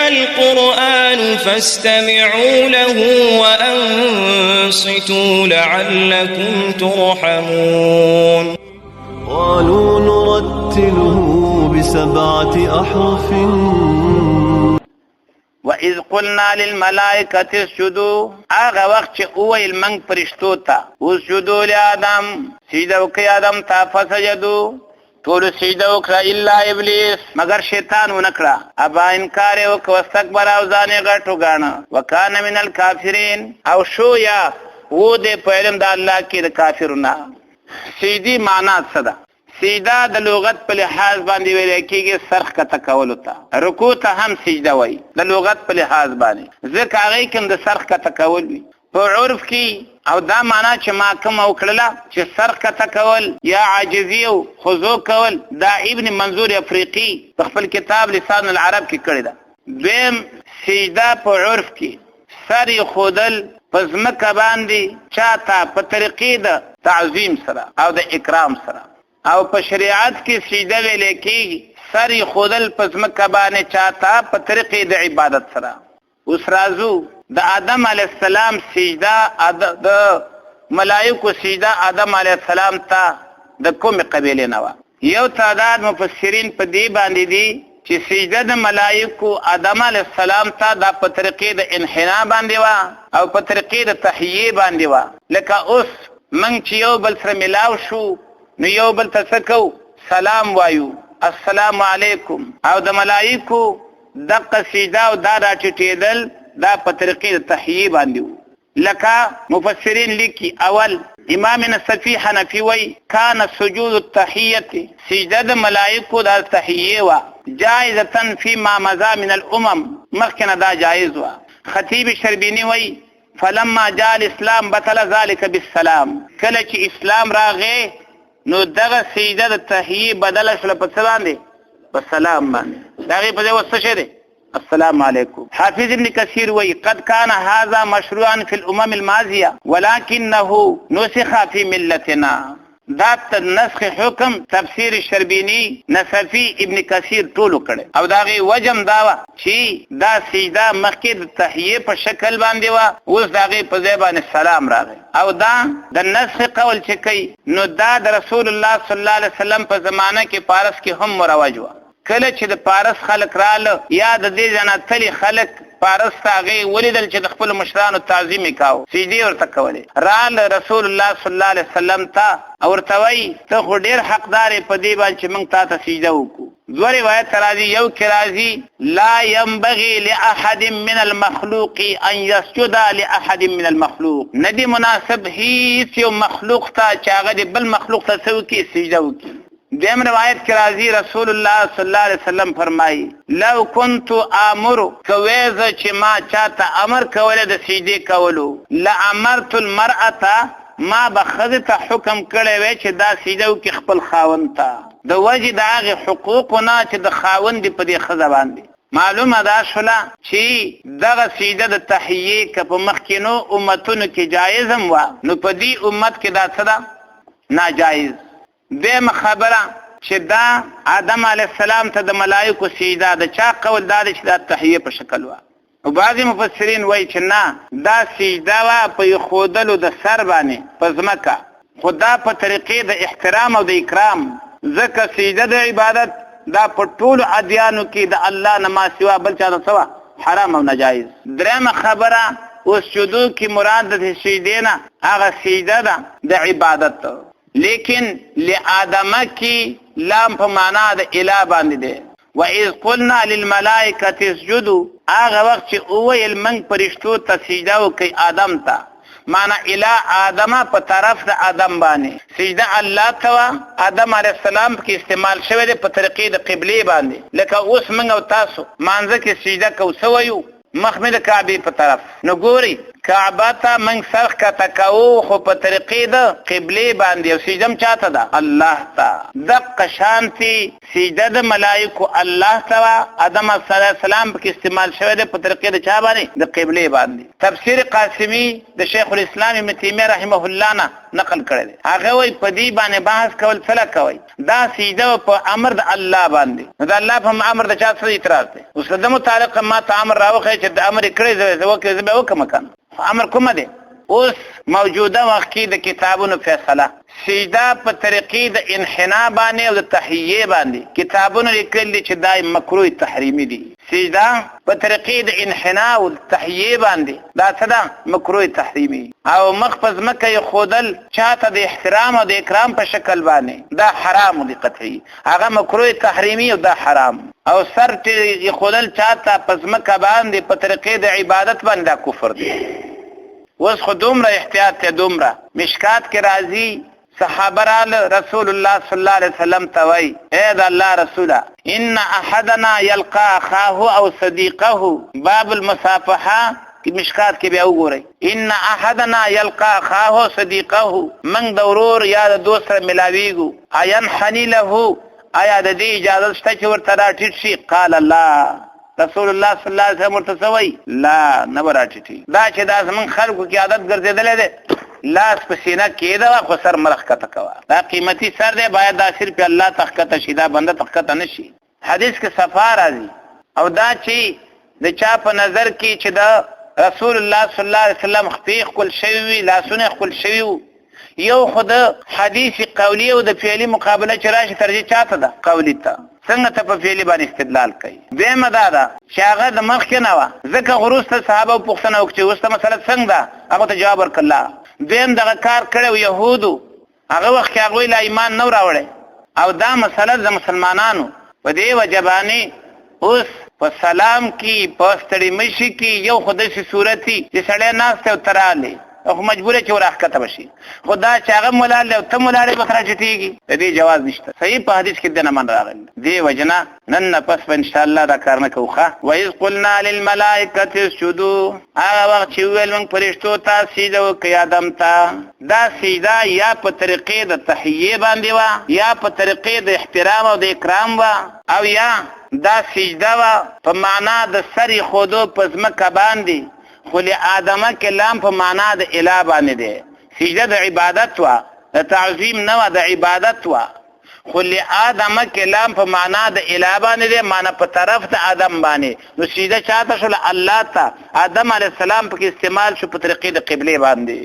القرآن فاستمعوا له وأنصتوا لعلكم ترحمون. قالوا نرتله بسبعة أحرف. واذ قلنا للملائکه اسجدوا، هغه وخت چې وویل موږ پرشتو ته اسجدوا لآدم، سجده وکړئ آدم ته، فسجدوا، ټولو سجده وکړه الا ابلیس، مګر شیطان ونه کړه، ابا، انکار یې وکړ، واستکبر، او ځان یې غټ وګاڼه، وکان من الکافرین، او شو یا و دی په علم د الله کې د کافرو نه. سجدي معنا څه ده؟ سجده د لغت په لحاظ باندې ویل کېږي سر ښکته کولو ته. رکوع ته هم سجده وایي د لغت په لحاظ باندې، ځکه هغې کې هم د سر ښکته کول وي. په عرف کې او دا معنا چې ما کومه وکړله چې سر ښکته کول یا عاجزي او خضوع کول، دا ابن منظور افریقي په خپل کتاب لسان العرب کې کړې ده. دویم، سجده په عرف کې سر ایښودل په ځمکه باندې چاته په طریقې د تعظیم سره او د اکرام سره، او په شریعت کې سجده ویل کېږي سر ایښودل په ځمکه باندې چاته په طریقې د عبادت سره. اوس راځو د آدم علیه السلام سجده، د ملائکو سجده آدم علیه السلام ته د کومې قبیلې نه وه؟ یو تعداد مفسرین په دې باندې دي چې سجده د ملائکو آدم علیه السلام ته دا په طریقې د انحنا باندې وه او په طریقې د تحیې باندې وه. لکه اوس موږ چې یو بل سره ملاو شو نو یو بل ته څه کوو؟ سلام وایو، السلام علیکم. او د ملائکو دقه سجده او دا راټیټېدل دا په طریقې د تحیې باندې وو. لکه مفسرین لیکي، اول امام نصفی حنفي وایي کان سجود التحیة، سجده د ملائکو د تحیې وه، جائزة فيما مضى من الامم، مخکې نه دا جایز وه. خطیب شربیني وایي فلما جاء الاسلام بطل ذلك بالسلام، کله چې اسلام راغی نو دغه سجده د تحیې بدله شوله په څه باندې؟ په سلام باندې. د هغې په ځای اوس څه شی دی؟ السلام علیکم. حافظ ابن کثیر وی قد کان هذا مشروعا فی الامم الماضیه ولكنه نسخ فی ملتنا. دا نسخ حکم تفسیر شربینی، نصفی، ابن کثیر ټولو کړي. او دا غي وجم دا وه چې دا سجده مخکې د تحیې په شکل باندې وه، اوس دا غي په ځای باندې سلام راغی. او دا د نسخ قول چې کوي نو دا د رسول الله صلی الله علیه وسلم په زمانه کې پارس کې هم مروج وه. کله چې د پارس خلک راله یا د دې ځای نه تللي خلک پارس ته، هغې ولیدل چې د خپلو مشرانو تعظیم یې کاوه، سجدې ورته کولې، راله رسول الله صلی الله علیه وسلم ته او ورته وایي ته خو ډېر حقدار یې په دې باندې چې موږ تا ته سجده وکړو. دوه روایت راځي، یو کې راځي لا ينبغي لأحد من المخلوق أن يسجد لأحد من المخلوق، نه دي مناسب هیڅ یو مخلوق ته چې هغه د بل مخلوق ته څه وکړي؟ سجده وکړي. دویم روایت کې راځي رسول الله صلی الله علیه وسلم فرمایي لو كنت آمر، که وی زه چې ما چاته امر کولی د سجدې کولو، لامرت المرأة، ما به ښځې ته حکم کړی وی چې دا سجده وکړي خپل خاوند ته، د وجې د هغې حقوقو نه چې د خاوند دي په دې ښځه باندې. معلومه دا شوله چې دغه سجده د تحیې که په مخکینو امتونو کې جایز هم وه نو په دې امت کې دا څه ده؟ ناجایز. دویمه خبره چې دا آدم علیه السلام ته د ملایکو سجده د چا قول دا دی چې دا تحیه په شکل وه، او بعضې مفسرین وایي چې نه، دا سجده وه په ایښودلو د سر باندې په ځمکه، خو دا په طریقې د احترام او د اکرام، ځکه سجده د عبادت دا په ټولو ادیانو کې د الله نه ما سوا بل چا ته څه وه؟ حرام او ناجایز. درېیمه خبره، اسجدو کې مراد د سجدې نه هغه سجده ده د عبادت، لیکن لآدم کی لام په معنا د اله باندې دی. و اذ قلنا للملائکه اسجدوا، هغه وخت چې وویل موږ پرشتو ته سجده وکړئ آدم ته، معنا اله آدم، په طرف د آدم باندې سجده الله ته وه. آدم علیه السلام کې استعمال شوی دی په طریقې د قبلې باندې، لکه اوس موږ او تاسو مانځه کې سجده کوو، څه وایو؟ مخ مې د کعبې په طرف. نو ګورئ، کعبه ته موږ سر ښکته کوو خو په طریقې د قبلې باندې، او سجده هم چاته ده؟ الله ته. دقه شانتي سجده د ملایکو الله ته وه، آدم علیه السلام پکې استعمال شوی دی په طریقې د چا باندې؟ د قبلې باندې. تفسیر قاسمي د شیخ الاسلام ابن تیمیه رحمه الله نه نقل کړی دی، هغه وایي په دې باندې بحث کول څه کوي؟ دا سجده په امر د الله باندې، نو د الله په امر د چا څه اعتراض دی؟ اوس د متعلق ما ته امر راوښیه چې د امر یې کړی، زه وکړم، زه به وکړم که نه، امر کومه دی؟ اوس موجوده وخت کې د کتابونو فیصله سجده په طریقې د انحنا باندې او د تحیې باندې کتابونو لیکل دي چې دا مکروه تحریمي دي. سجده په طریقې د انحنا او تحیې باندې دا څه ده؟ مکروه تحریمي. او مخ په ځمکه یې ښودل چاته د احترام او د اکرام په شکل باندې دا حرام دي قطعي، هغه مکروه تحریمي او دا حرام. او سر یې ښودل چاته په ځمکه باندې په طریقې د عبادت باندې دا کفر دی. اوس خو دومره احتیاط دی، دومره مشکات کې راځي صحابه راله رسول الله صلی الله علیه وسلم ته وایي ای د الله رسوله ان احدنا یلقا اخاه او صدیقه، باب المصافحه کې مشکات کې بیا وګورئ، ان احدنا یلقا اخاه صدیقه، موږ د ورور یا د دوست سره ملاویږو، اینحني له، آیا د دې اجازه شته چې ورته راټیټ شي؟ قال لا. رسول الله صلی الله علیه وسلم ورته څه وایي؟ لا، نه به راټیټېږي. دا چې دا زموږ خلکو کې عادت ګرځېدلی دی، لاس په سینه کېده خو سر مه راښکته کوه، دا قیمتي سر دی، باید دا صرف الله ته ښکته شي، دا بنده ته ښکته نه شي. حدیث کې صفا راځي. او دا چې د چا په نظر کې چې د رسول الله صلی الله علیه وسلم خپې ښکل شوي وي، لاسونه ښکل شوي وو، یو خو د حدیث قولی او د فعلی مقابله چې راشي ترجیح چاته ده؟ قولی ته. څنګه ته په فعلی باندې استدلال کوي؟ دویمه دا ده چې هغه د مخکې نه وه، ځکه وروسته صحابه پوښتنه وکړه چې وروسته مسله څنګه ده، هغه ته جواب ورکړ لا. دویم دغه کار کړی و یهودو، هغه وخت کې هغوی لا ایمان نه راوړی، او دا مسله د مسلمانانو په دې وجه باندې اوس په سلام کې په ستړي مشي کې یو خو داسې صورت وي چې سړی ناست دی او ته راغلې، خو مجبور چې وراښکته به شي، خو دا چې هغه ملاړ دی او ته ملاړ یې به سره ټیټېږي، د دې جواز نشته. صحیح په حدیث کې دنه من راغلی دې وجنه نن نه پس به انشاءالله دا کار نه کوو. ښه، وإذ قلنا للملائکة اسجدوا، هغه وخت چې وویل موږ فرشتو ته سجده وکړئ آدم ته. دا سجده یا په طریقې د تحیې باندې وه، یا په طریقې د احترام او د اکرام وه، او یا دا سجده وه په معنا د سر ایښودو په ځمکه باندې، خو لآدمه کې لام په معنا د اله باندې دی. سجده د عبادت وه، د تعظیم نه وه، د عبادت وه، خو لآدمه کې لام په معنا د اله باندې دی، معنا په طرف د آدم باندې. نو سجده چاته شوله؟ الله ته. آدم علیه السلام پکې استعمال شو په طریقې د قبلې باندې.